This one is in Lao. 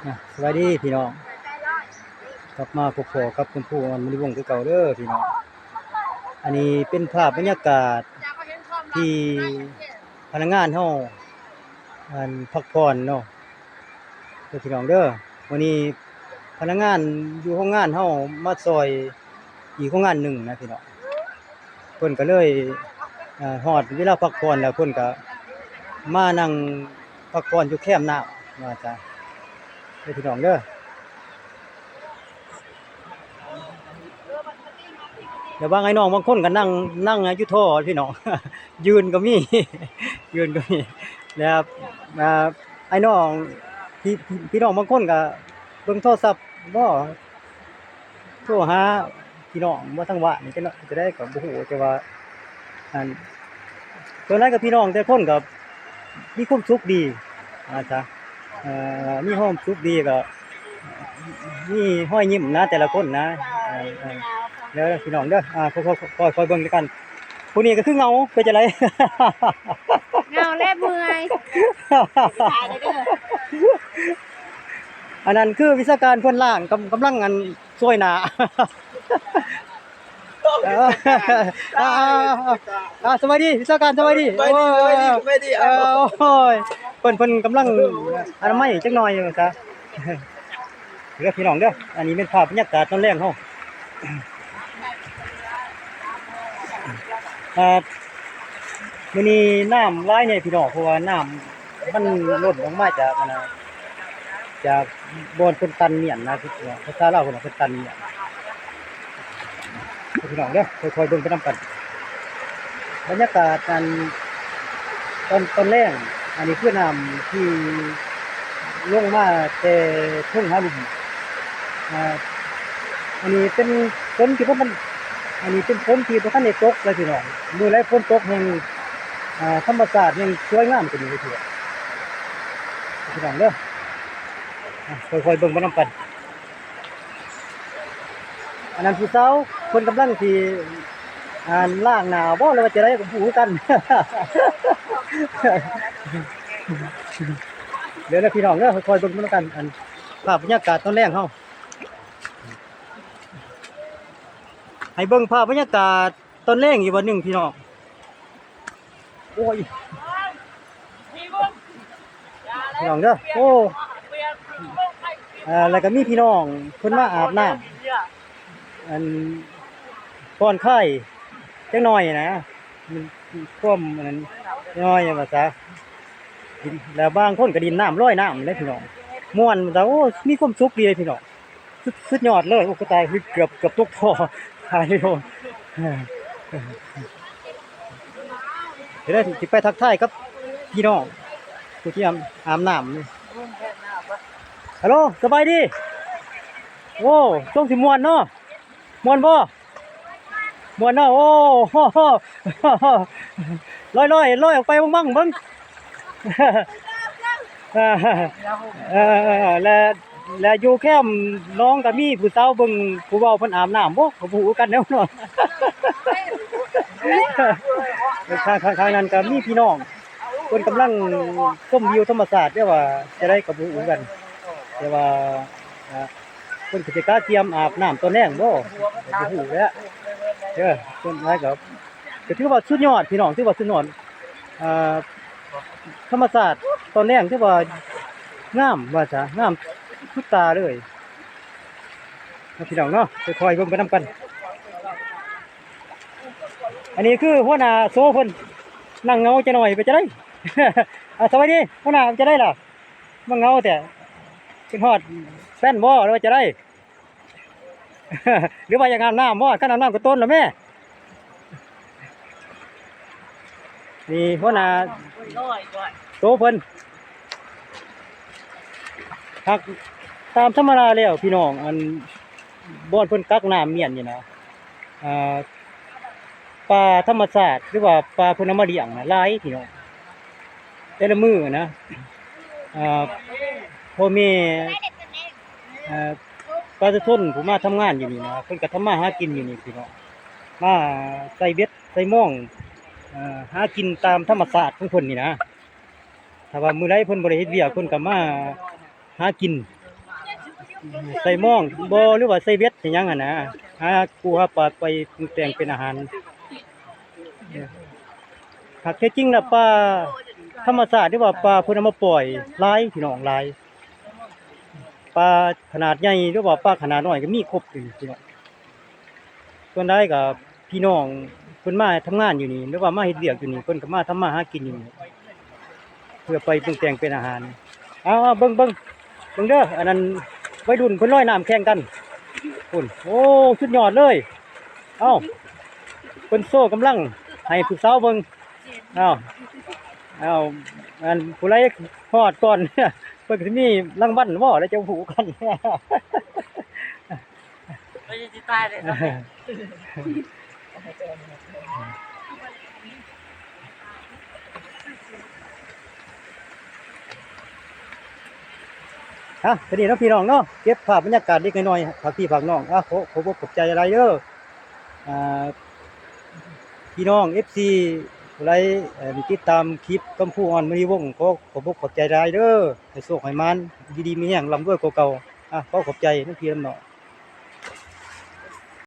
ອ່ະ ສະບາຍດີພີ່ນ້ອງ ກັບມາພົບພໍ້ກັບຄຸນຄູ ອອນ ມະນີວົງ ຄືເກົ່າເດີພີ່ນ້ອງ. ອັນນີ້ເປັນພາບບັນຍາກາດທີ່ພະນັກງານເຮົາ ອັນ ພັກຜ່ອນເນາະ ເດີພີ່ນ້ອງເດີ. ມື້ນີ້ພະນັກງານຢູ່ໂຮງງານເຮົາມາຊ່ອຍອີກໂຮງງານໜຶ່ງນະພີ່ນ້ອງ. ເພິ່ນກໍເລີຍ ເອີ ຮອດເວລາພັກຜ່ອນແລ້ວ ເພິ່ນກໍມານັ່ງພັກຜ່ອນຢູ່ແຄມນ້ຳວ່າຊະ ເດີພີ່ນ້ອງເດີ. ແລ້ວບາງອ້າຍນ້ອງບາງຄົນກໍນັ່ງ ນັ່ງຢູ່ທໍ່ພີ່ນ້ອງ ຢືນກໍມີ ຢືນກໍມີ. ແລ້ວ ອ່າ ອ້າຍນ້ອງ ພີ່ ພີ່ນ້ອງບາງຄົນກໍເບິ່ງໂທລະສັບບໍ ໂທຫາພີ່ນ້ອງວ່າທາງບ້ານນີ້ ຈະ ຈະໄດ້ກໍບໍ່ຮູ້ ແຕ່ວ່າ ອັນ ສ່ວນຫຼາຍກໍພີ່ນ້ອງແຕ່ລະຄົນກໍມີຄວາມສຸກດີວ່າຊະ ເອີ ມີຄວາມສຸກດີ ກໍມີຮອຍຍິ້ມນະແຕ່ລະຄົນນະ. ເອີ ເອີ ເດີພີ່ນ້ອງເດີ ອ່າ ຄ່ອຍໆ ຄ່ອຍໆເບິ່ງນຳກັນ. ຜູ້ນີ້ກໍຄືເຫງົາ ເປັນຈັ່ງໃດ? ເຫງົາແລະເມື່ອຍ. ອັນນັ້ນຄືວິຊາການເພິ່ນລ້າງ ກຳ ກຳລັງ ອັນ ຊ່ວຍໜ້າ. ເອີ ອ່າ ອ່າ ສະບາຍດີ ວິຊາການ ສະບາຍດີ. ສະບາຍດີ ໂອ້ຍ ສະບາຍດີ ສະບາຍດີ. ເອີ ໂອ້ຍ ເພິ່ນ ເພິ່ນກຳລັງອະນາໄມຈັກໜ່ອຍວ່າຊະ ເດີພີ່ນ້ອງເດີ. ອັນນີ້ແມ່ນພາບບັນຍາກາດຕອນແລງເຮົາ ອ່າ ມື້ນີ້ນ້ຳຫຼາຍແດ່ພີ່ນ້ອງ ເພາະວ່ານ້ຳມັນລົ້ນລົງມາຈາກ ອັນນ່າ ຈາກບ່ອນເພິ່ນຕັນມ້ຽນນະ ພາສາລາວເພິ່ນວ່າເພິ່ນຕັນມ້ຽນ ເດີພີ່ນ້ອງເດີ. ຄ່ອຍໆເບິ່ງໄປນຳກັນ ບັນຍາກາດ ອັນ ຕອນ ຕອນແລງ. ອັນນີ້ຄືນ້ຳທີ່ລົງມາແຕ່ເທິງຫາລຸ່ມ ອ່າ ອັນນີ້ເປັນຝົນທີ່ບໍ່ທັນ ອັນນີ້ເປັນຝົນທີ່ບໍ່ທັນໄດ້ຕົກເລີຍພີ່ນ້ອງ. ມື້ໃດຝົນຕົກແຮ່ງ ອ່າ ທຳມະຊາດແຮ່ງສວຍງາມກວ່ານີ້ເທື່ອ ພີ່ນ້ອງເດີ. ອ່ະ ຄ່ອຍໆເບິ່ງໄປນຳກັນ. ອັນນັ້ນຜູ້ສາວເພິ່ນກຳລັງຊິ ອ່າ ລ້າງໜ້າບໍ ຫຼືວ່າຈັ່ງໃດກໍບໍ່ຮູ້ຄືກັນ. ເດີນະພີ່ນ້ອງເດີ ຄ່ອຍໆເບິ່ງນຳກັນ ອັນ ພາບບັນຍາກາດຕອນແລງເຮົາ ໃຫ້ເບິ່ງພາບບັນຍາກາດຕອນແລງອີກບາດໜຶ່ງພີ່ນ້ອງ. ໂອ້ຍ ພີ່ນ້ອງເດີ ໂອ້ ເອີ ແລ້ວກໍມີພີ່ນ້ອງເພິ່ນມາອາບນ້ຳ ອັນ ຜ່ອນຄາຍຈັກໜ່ອຍນະ ມັນ ຄວາມ ອັນນັ້ນ ໜ້ອຍວ່າຊະ. ແລ້ວບາງຄົນກໍຫຼິ້ນນ້ຳລອຍນ້ຳເດ້ພີ່ນ້ອງ ມ່ວນວ່າຊະ. ໂອ້ ມີຄວາມສຸກດີເດ້ພີ່ນ້ອງ. ສຸດ ສຸດຍອດເລີຍ. ໂອ້ ຕາຍ ເກືອບ ເກືອບຕົກທໍ່ ຕາຍ. ເດີ ຊິໄປທັກທາຍກັບພີ່ນ້ອງຜູ້ທີ່ອາບ ອາບນ້ຳ. ຮັລໂຫຼ ສະບາຍດີ. ໂອ້ ຊົງຊິມ່ວນເນາະ ມ່ວນບໍ່? ມ່ວນເນາະ. ໂອ້ ລອຍໆ ລອຍອອກໄປເບິ່ງໆ ເບິ່ງ ເອີ ເອີ ແລະ ແລະຢູ່ແຄມໜອງກໍມີຜູ້ສາວເບິ່ງ ຜູ້ເວົ້າເພິ່ນອາບນ້ຳບໍ ກໍບໍ່ຮູ້ຄືກັນແລ້ວເນາະ. ຂ້າງ ຂ້າງ ຂ້າງນັ້ນກໍມີພີ່ນ້ອງ ເພິ່ນກຳລັງຊົມວິວທຳມະຊາດ ແຕ່ວ່າຈັ່ງໃດກໍບໍ່ຮູ້ຄືກັນ ແຕ່ວ່າ ອ່າ ເພິ່ນກໍຊິກະກຽມອາບນ້ຳຕອນແລງບໍ ກໍບໍ່ຮູ້ແຫຼະ. ເອີ ສ່ວນຫຼາຍກໍ ກໍຖືວ່າສຸດຍອດພີ່ນ້ອງ ຖືວ່າສຸດຍອດ. ອ່າ ທຳມະຊາດຕອນແລງຖືວ່າງາມວ່າຊະ ງາມສຸດຕາເລີຍເນາະ ພີ່ນ້ອງເນາະ. ຄ່ອຍໆເບິ່ງໄປນຳກັນ. ອັນນີ້ຄືຫົວໜ້າໂຊເພິ່ນ ນັ່ງເຫງົາຈັກໜ່ອຍ ເປັນຈັ່ງໃດ? ອ່າ ສະບາຍດີຫົວໜ້າ ເປັນຈັ່ງໃດລະ? ມາເຫງົາແທ້ ຄິດຮອດແຟນບໍ ຫຼືວ່າຈັ່ງໃດ? ຫຼືວ່າຢາກອາບນ້ຳບໍ? ຄັນອາບນ້ຳກໍຕົ້ນລະແມ້. ນີ້ຫົວໜ້າໂຕເພິ່ນ ຫາກຕາມທຳມະດາແລ້ວພີ່ນ້ອງ ອັນ ບ່ອນເພິ່ນກັກນ້ຳມ້ຽນນີ້ນະ ອ່າ ປາທຳມະຊາດ ຫຼືວ່າປາເພິ່ນເອົາມາລ້ຽງນະ ຫຼາຍພີ່ນ້ອງ. ແຕ່ລະມື້ນະ ອ່າ ພໍ່ແມ່ ອ່າ ປະຊາຊົນຜູ້ມາທຳງານຢູ່ນີ້ນະ ເພິ່ນກໍທຳມາຫາກິນຢູ່ນີ້ພີ່ນ້ອງ ມາໃສ່ເບັດໃສ່ມອງ ເອີ ຫາກິນຕາມທຳມະຊາດຂອງເພິ່ນນີ້ນະ. ຖ້າວ່າມື້ໃດເພິ່ນບໍ່ໄດ້ເຮັດວຽກ ເພິ່ນກໍມາຫາກິນ ໃສ່ມອງບໍ່ ຫຼືວ່າໃສ່ເບັດໃສ່ຫຍັງຫັ້ນນະ ຫາກູ້ຫາປາໄປປຸງແຕ່ງເປັນອາຫານ. ຫາກແທ້ຈິງແລ້ວປາທຳມະຊາດ ຫຼືວ່າປາເພິ່ນເອົາມາປ່ອຍຫຼາຍ ພີ່ນ້ອງ ຫຼາຍ. ປາຂະໜາດໃຫຍ່ ຫຼືວ່າປາຂະໜາດນ້ອຍກໍມີຄົບຢູ່ນີ້ ພີ່ນ້ອງ. ສ່ວນຫຼາຍກໍພີ່ນ້ອງເພິ່ນມາທຳງານຢູ່ນີ້ ຫຼືວ່າມາເຮັດວຽກຢູ່ນີ້ ເພິ່ນກໍມາທຳມາຫາກິນຢູ່ນີ້ ເພື່ອໄປປຸງແຕ່ງເປັນອາຫານ. ເອົາໆ ເບິ່ງໆ ເບິ່ງເດີ ອັນນັ້ນໄວລຸ້ນເພິ່ນລອຍນ້ຳແຂ່ງກັນພຸ້ນ. ໂອ້ ສຸດຍອດເລີຍ. ເອົ້າ ເພິ່ນໂຊກຳລັງໃຫ້ຜູ້ສາວເບິ່ງ. ເອົ້າ ເອົ້າ ອັນຜູ້ໃດຮອດກ່ອນ ເພິ່ນກໍຊິມີລາງວັນບໍ ແລ້ວຈະຮູ້ກັນ. ໄປຊິຕາຍເລີຍເນາະ. ອ່ະ ຕອນນີ້ເນາະ ພີ່ນ້ອງເນາະ ເກັບພາບບັນຍາກາດເລັກໆນ້ອຍໆ ຝາກພີ່ຝາກນ້ອງ. ອ່ະ ຂໍ ຂໍຂອບໃຈຫຼາຍເດີ ອ່າ ພີ່ນ້ອງເອັຟຊີ ຜູ້ໃດ ເອີ່ມ ຕິດຕາມຄລິບຄຳພູອອນມະນີວົງ ຂໍຂອບອົກຂອບໃຈຫຼາຍເດີ. ໃຫ້ໂຊກໃຫ້ໝານ ຢູ່ດີມີແຮງ ລ່ຳລວຍກວ່າເກົ່າ. ອ່ະ ຂໍຂອບໃຈນຳພີ່ນຳນ້ອງ.